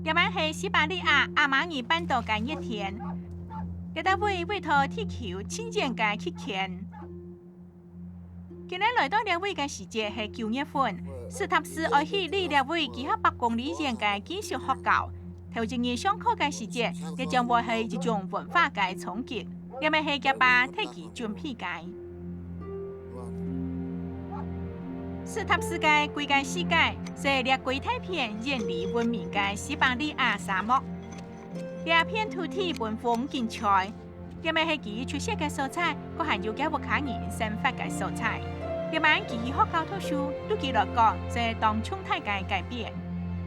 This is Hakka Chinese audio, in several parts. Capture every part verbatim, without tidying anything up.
這滿係西伯利亞阿馬爾半島个熱天，這搭位位到地球盡遠个極圈。今日來到這位个時節係九月份，史塔斯愛去離這位幾下百公里遠个寄宿學校。頭一日上課个時節，這將會係一種文化个衝擊。這乜係厥爸替佢準備个。 史塔斯个歸个世界，就係這歸大片遠離文明个西伯利亞沙漠。這片土地分風緊吹，這乜係佢出世个所在，過還有厥屋下人生活个所在。這滿佢去學校讀書，對佢來講，就係當重大个改變。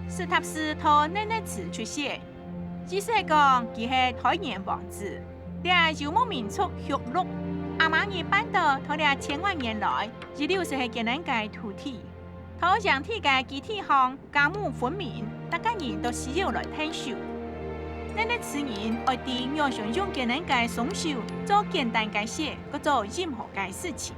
史塔斯在內內茨出世， 意思係講，佢係胎源王子。這游牧民族畜鹿，阿馬爾半島在這千萬年來，一路就係佢等个土地。在營地个基地項，家母分明，逐个人都需要來𢯭手。內內茨人愛知仰般用佢等个雙手做簡單个事，過做任何个事情。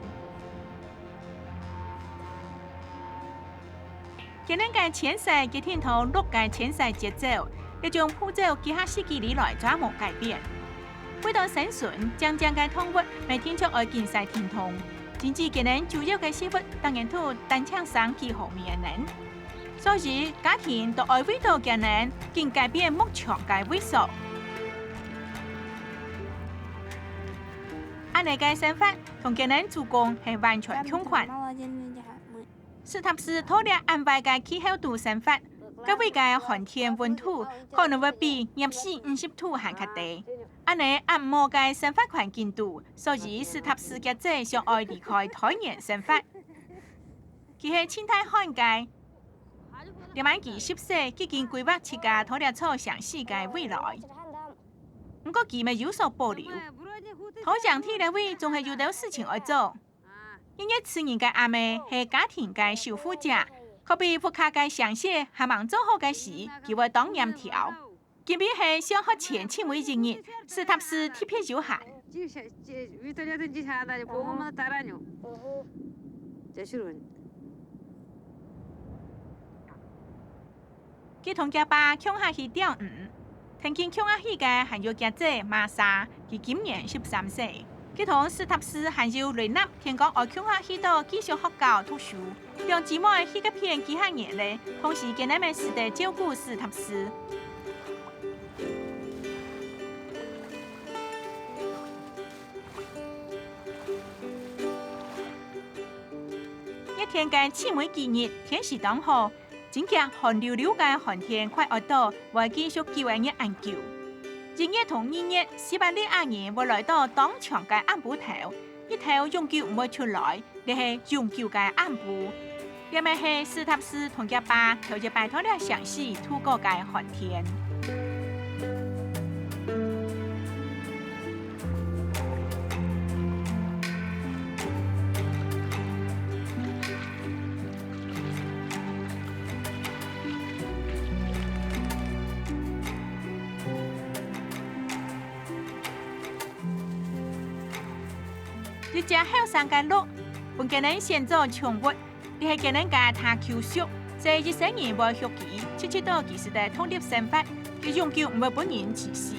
佢等个遷徙決定在鹿个遷徙節奏，這種步驟幾下世紀以來就無改變。為到生存，靚靚个動物乜定著愛緊徙停動，因此佢等主要个食物當然就單淨生幾何面呢。所以，家庭都愛為到佢等緊改變牧場个位所。恁呢个生活同佢等祖公係完全共款。 史塔斯在這恁壞个氣候肚生活，該位个寒天溫度可能會比攝氏五十度還較低。恁呢恁無个生活環境肚，所以史塔斯厥姊想愛離開胎源生活。佢係盡大漢个，這滿佢十歲，已經規劃自家在這座城市个未來。毋過佢乜有所保留，在營地這位總係有兜事情愛做。 內內茨人个阿姆係家庭个守護者，可比屋下个聲勢還吂做好个時，佢會當黏刁。今晡係上學前盡尾一日，史塔斯特別有閒。佢同厥爸共下去釣魚。跈佢共下去个還有厥姊瑪莎，佢今年十三歲。佢同史塔斯還有雷納天光愛共下去到寄宿學校讀書。兩姊妹去該片幾下年咧，同時佢等乜使得照顧史塔斯。 熱天个盡尾幾日，天時當好，真遽寒溜溜个寒天快愛到，會繼續久一日恁久。一月同二月，西伯利亞人會來到當長个暗晡頭，日頭永久毋會出來，這係永久个暗晡。 這乜係史塔斯同厥爸頭一擺在這城市度過个寒天。一隻後生个鹿，分佢等選做寵物， 這係佢等个打狗屬，所以一生人會畜佢，直直到佢使得獨立生活，佢永久毋會分人棄死。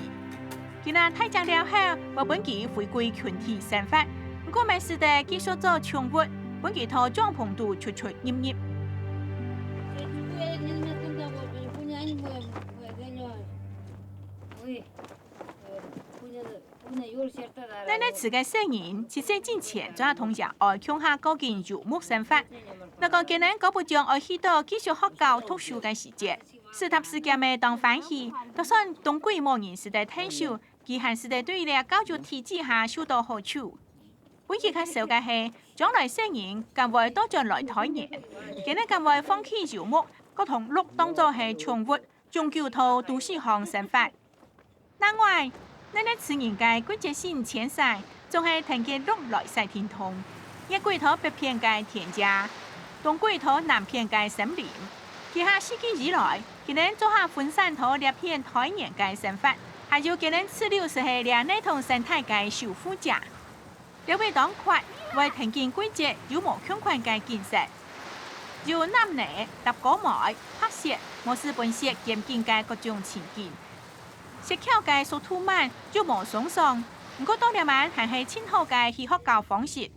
佢若大隻了後，會分佢回歸群體生活，毋過乜使得繼續做寵物，分佢在帳篷肚出出入入。奶奶自家細人，七歲進前就同爺哀共下過緊游牧生活。若講今年姑不將愛去到寄宿學校讀書个時節，斯塔斯厥姆當歡喜，就算當鬼無人識得𢯭手，佢還識得對這教育體制下受到好處。問題較少个係，將來細人敢會倒轉來台灣，今年敢會放棄游牧，過同鹿當做係寵物，永久到都市項生活。 另外，奶奶自家个季節性遷徙，總係跈佢鹿來徙停動。月桂在北片个田野，冬桂在南片个森林。幾下世紀以來，佢等做下分散在這片台灣个生活，還有佢等自留就係這泥土生態个守護者。這位當闊，會跈緊季節有無共款个景色。有藍泥、搭果梅、白雪，無時分雪兼緊个各種情景。雪橇个速度慢，又無鬆爽，毋過到這滿還係盡好个去學校方式。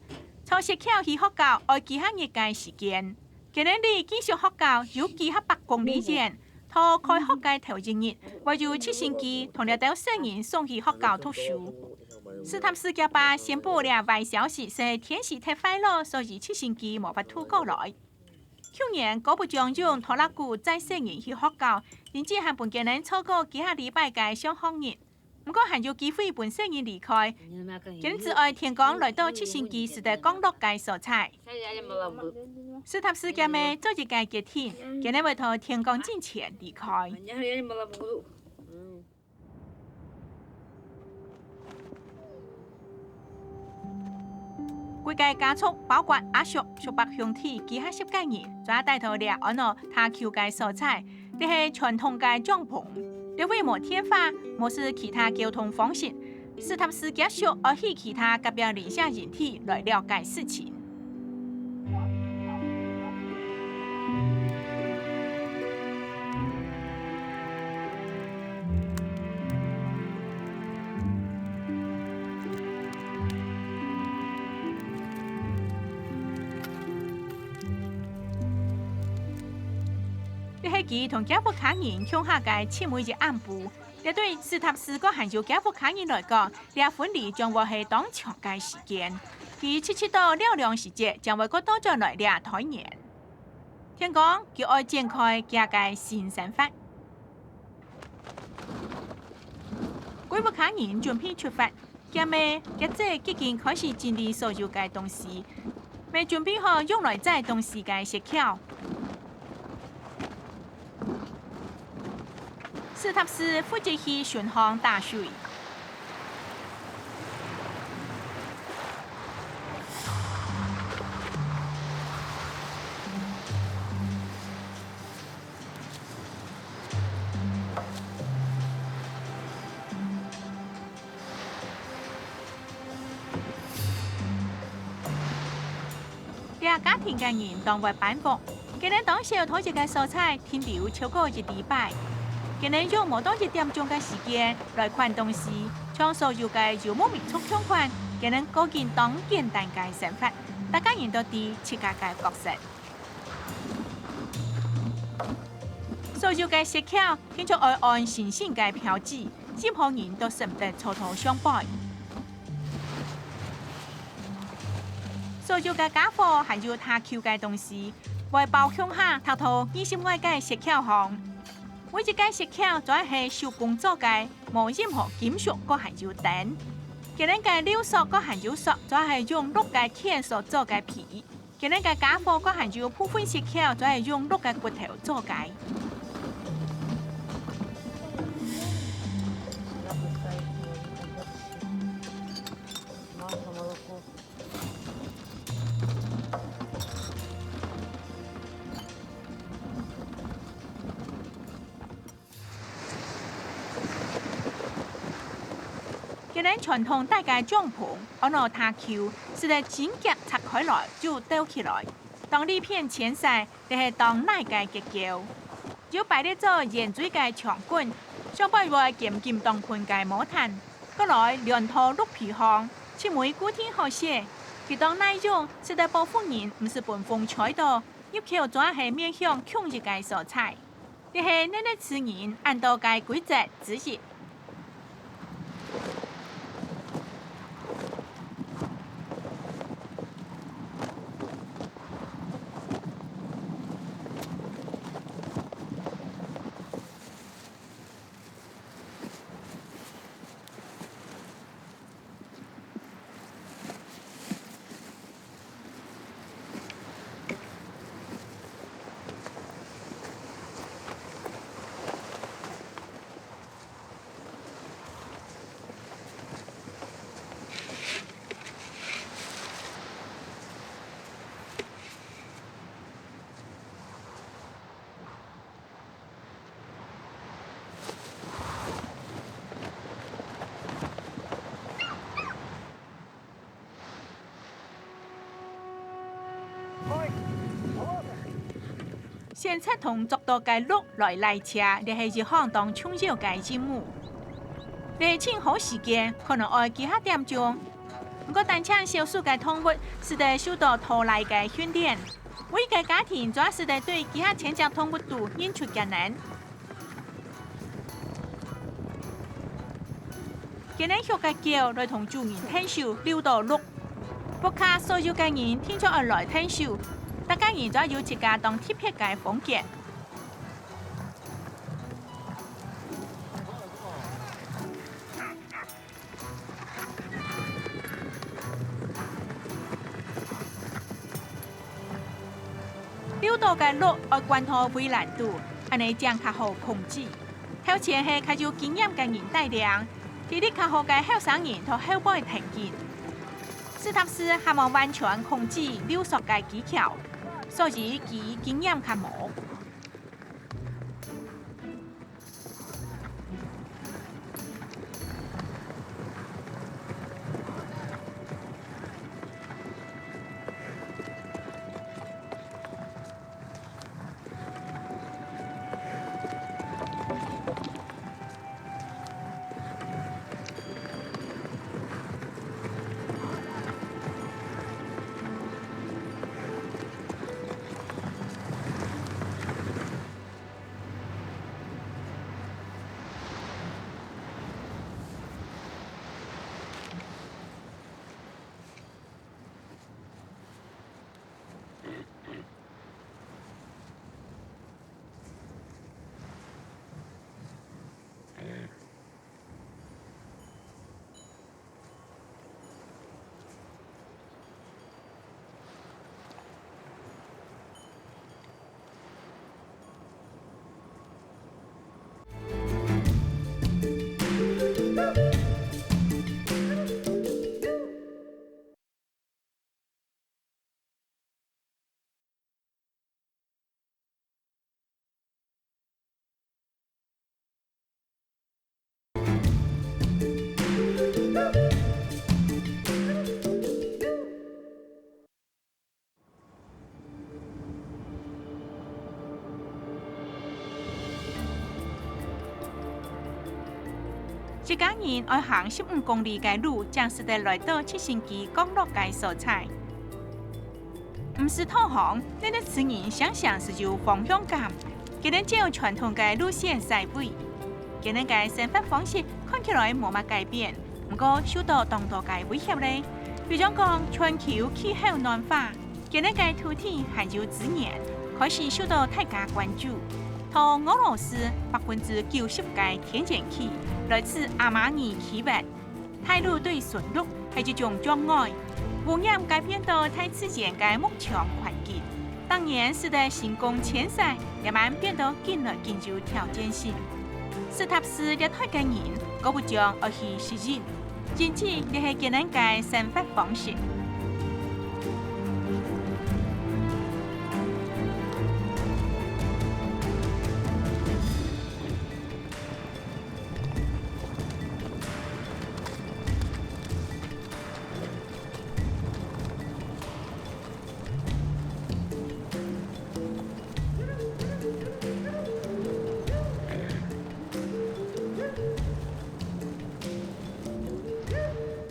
坐雪橇去學校愛幾下日个時間。 今晡日繼續學校有幾下百公里遠，到開學个頭一日，會有直升機同這兜細人送去學校讀書。斯塔斯厥爸宣布這壞消息係天時忒壞囉，所以直升機無法度過來。舊年，姑父張勇拖拉庫載細人去學校，甚至還分佢等錯過幾下禮拜个上學日。 毋過還有機會分細人離開，佢等只愛天光來到直升機使得降落个所在。斯塔斯厥姆做一個決定，佢等會在天光之前離開。歸個家族，包括阿叔、叔伯兄弟，幾下十個人，就帶到這安到塔丘个所在， 這係傳統个帳篷，這位無電話，無使其他交通方式。斯塔斯厥叔愛去其他隔壁鄰舍營地來了解事情。 這係佢同厥屋下人共下个盡尾一暗晡。這對斯塔斯還有厥屋下人來講，這分離將會係當長个時間。佢直直到尞涼時節，正會過倒轉來這台年。天光，佢愛展開厥个新生活。 歸屋下人準備出發，厥姆、厥姊既經開始整理所有个東西，乜準備好用來載東西个雪橇。斯塔斯負責去巡航打水。 這家庭个人當會搬屋，佢等當少在一個所在停留超過一禮拜。佢等用無到一點鐘个時間來款東西，像所有个游牧民族共款，佢等過緊當簡單个生活，逐個人都知自家个角色。 所有个雪橇定著愛安星星个標誌，任何人都使毋得坐到上背。所有个傢伙還有打球个東西，會包共下，疊到二十外个雪橇項。每一个雪橇就係手工做个，無任何金屬，閣還有燈。佢等个溜索閣還有索，就係用鹿个犬所做个皮。 佢等个傢伙閣還有部分雪橇，就係用鹿个骨頭做个。佢等傳統戴个帳篷，安到打球，使得真遽拆開來，就兜起來。當利便牽晒，這係當耐个結構。又排列做圓錐个長棍，上背會兼緊當寬个毛毯，過來聯到鹿皮項，盡尾固定好勢。佢當耐用，使得保護人毋使分風吹到，入口就係面向共一个所在。 這係Nenetsheer人恁多个規則之一。選擇同捉到个鹿來拉車，這係一項當重要个任務。這盡好時間，可能愛幾下點鐘。毋過單淨少數个動物，使得受到拖拉个訓練。每一个家庭，就使得對幾下千隻動物都認出佢等。 佢等畜个狗來同主人𢯭手遛到鹿。屋下所有个人定著愛來𢯭手，逐个人就有自家當特別个風格。 遛到个鹿愛關到圍欄肚，恁呢正較好控制。頭前係較有經驗个人帶領，體力較好个後生人在後背跈緊。史塔斯還無完全控制遛索个技巧，所以佢經驗較無。 一家人愛行十五公里个路，正使得來到直升機降落个所在。毋使導航，這兜子人常常係有方向感，佢等照傳統个路線駛飛。佢等个生活方式看起來無麼改變，毋過受到當多个威脅咧。比如講，全球氣候暖化， 佢等个土地還有資源，開始受到大家關注。在俄羅斯，百分之九十个天然氣來自阿馬尼氣域。大陸對純綠係一種障礙，污染改變到大自然个牧場環境。當然，使得成功遷徙，也慢變到緊來緊有挑戰性。 史塔斯這代个人，過不將愛去適應，因此這係佢等个生活方式。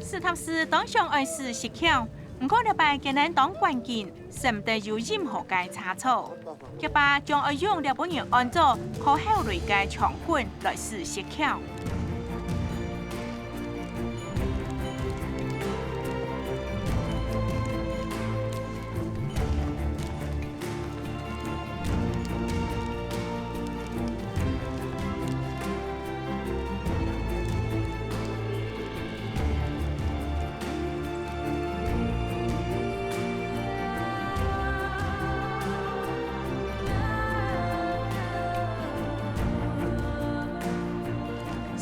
史塔斯當想愛駛雪橇，毋過這擺佢等當趕緊，使毋得有任何个差錯。佢爸將愛用這分人安做靠後輪个長棍來駛雪橇。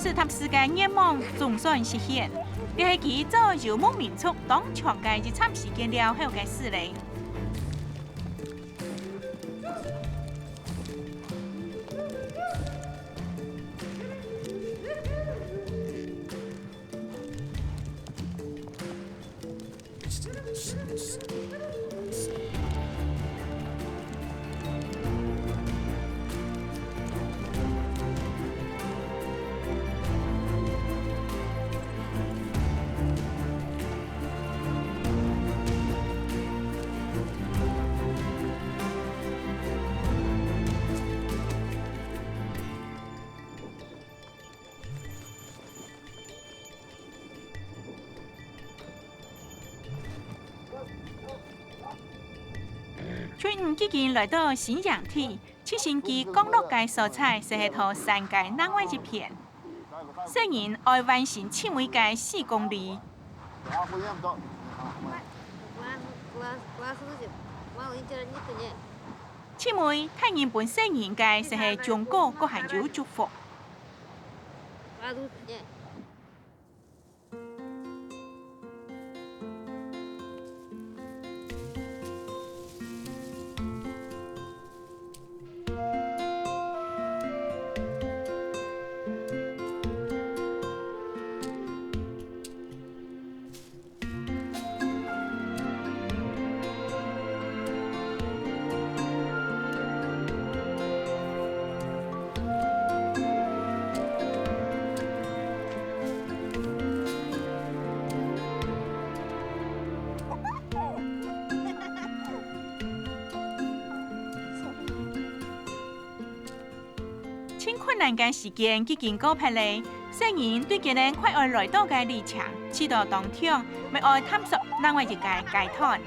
史塔斯个願望總算實現，這係佢做游牧民族當長个一站時間了後个事咧。 史嗯，既經來到新營地，直升機降落个所在，就係到山个另外一片。細人愛完成盡尾个四公里。 盡尾，大人分細人个就係忠告，閣還有祝福。 盡困難个時間既經過忒咧，細人對佢等快愛來到个里程試著當暢，乜愛探索另外一个階段。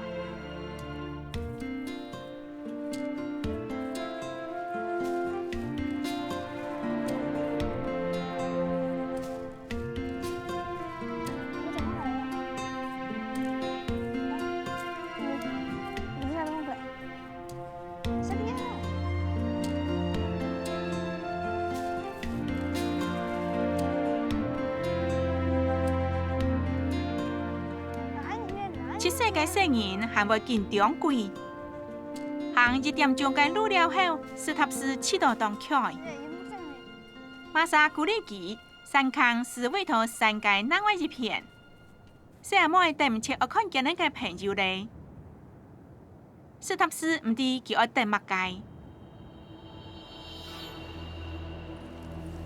七歲个細人還會緊張鬼。行一點鐘个路了後，斯塔斯試著當𤸁。瑪莎鼓勵佢，山坑斯會到山个另外一片。細阿妹等毋切愛看佢等个朋友咧。 斯塔斯毋知佢愛等麼个。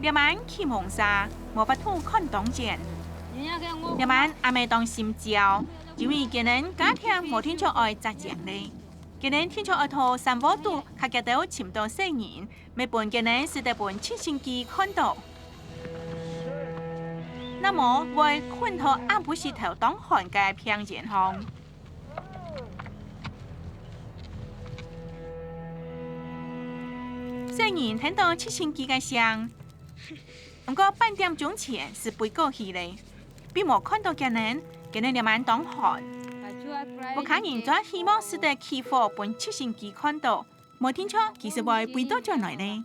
這滿騎蒙沙，無法度看當前。這滿阿姆當心焦，因為佢等加添無定著愛紮營咧。佢等定著愛到山窩肚，較遽兜尋著細人， 乜分佢等使得分直升機看著。若無會困到暗晡時頭當寒个平原項。細人聽著直升機个聲，毋過半點鐘前斯飛過去咧，並無看著佢等，佢等這滿當寒。屋下人專希望使得起火分直升機看著， 無定著佢斯會飛倒轉來呢。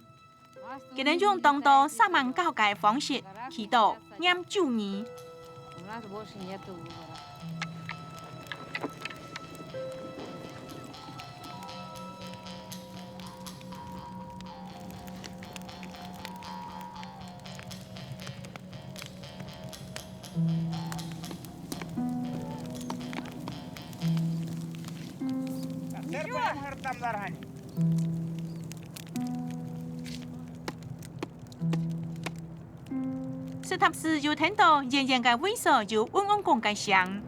佢等用當多薩滿教个方式祈禱、念咒語。 斯塔斯又聽著遠遠个位所有嗡嗡講个聲。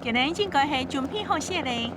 佢等應該係準備好勢咧。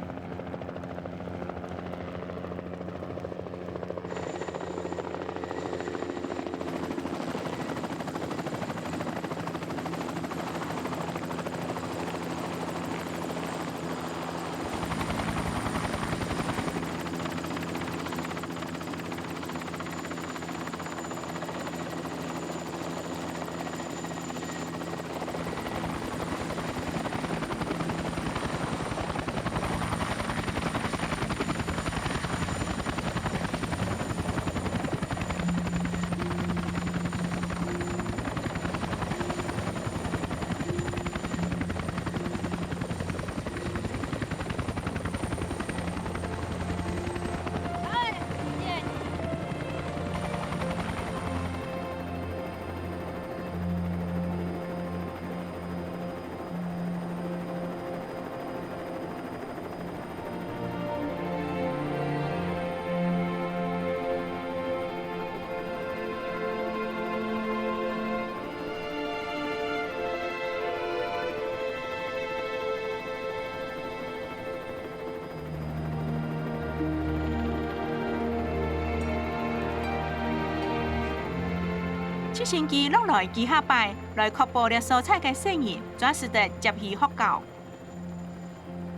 直升機落來幾下擺，來確保這所在个細人做得接去學校。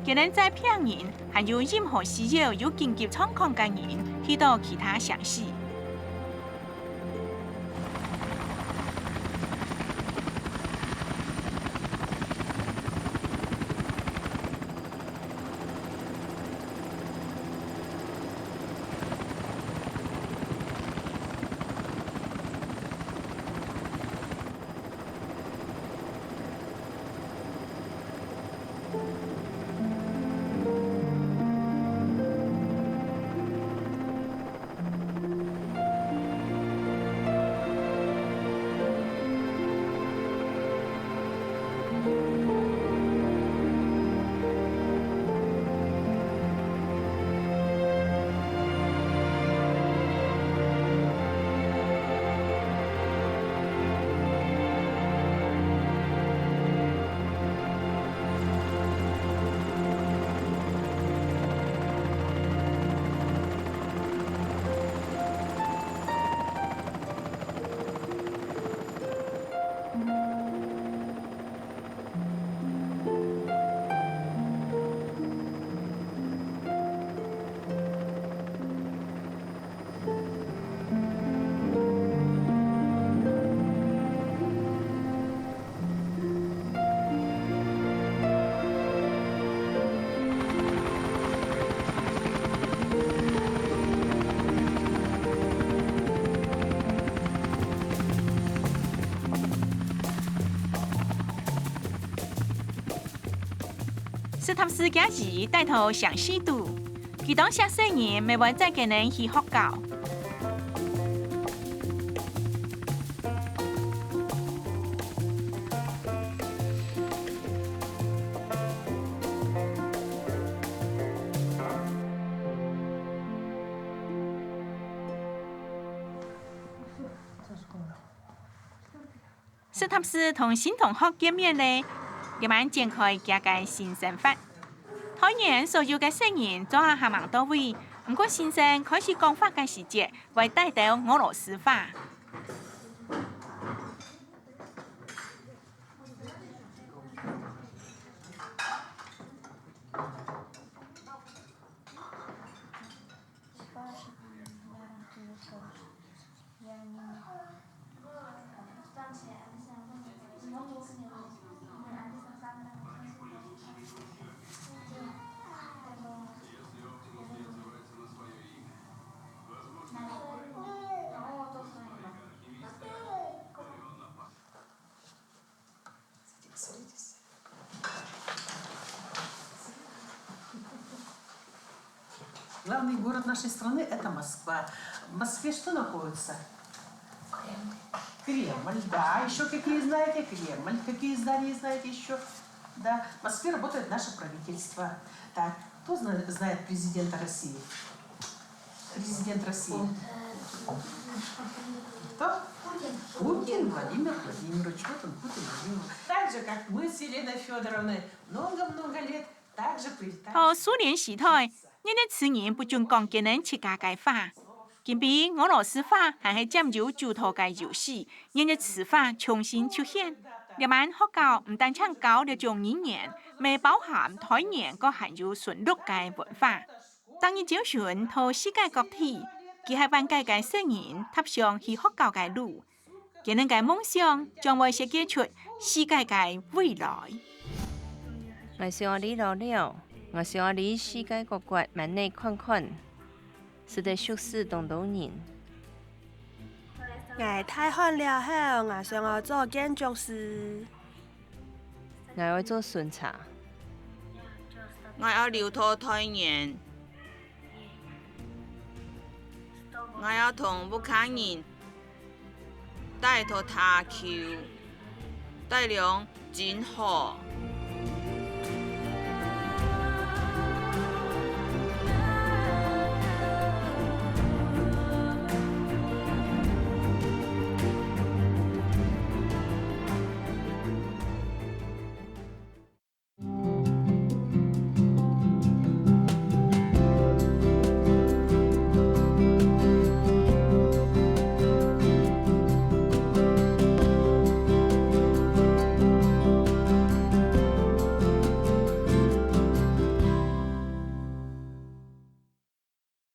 佢等載病人，還有任何需要有緊急狀況个人，去到其他城市。 斯塔斯厥姨戴到城市肚，佢當惜細人，乜會載佢等去學校。 斯塔斯同新同學見面咧，佢慢展開佢个新生活。當然，所有个細人做下還吂到位，毋過先生開始講話个時節，會帶兜俄羅斯話。 Главный город нашей страны — это Москва. В Москве что находится? Кремль. Кремль, да. А ещё какие знаете? Кремль. Какие здания знаете ещё? Да. В Москве работает наше правительство. Так, кто зна- знает президента России? Президент России. Кто? Путин Владимир Владимирович. Вот он, Путин Владимир. Так же, как мы с Еленой Фёдоровной много-много лет так же прилетали. 在蘇聯時代， 人个自然不准講佢等自家个話。今晡俄羅斯話還係佔有主導个優勢，人个詞話重新出現。這滿學校毋單淨教這種語言，乜包含台語，還有純陸个文化。逐日朝晨到世界各地，幾下萬計个細人踏上去學校个路， 佢等个夢想將會設計出世界个未來。𠊎想愛來尞尞，𠊎想愛來世界各國滿哪看看，使得熟識當多人。𠊎大漢了後，𠊎想愛做建築師。𠊎愛做巡查。𠊎愛留到台灣。 𠊎愛同屋下人戴到打球，戴量真好。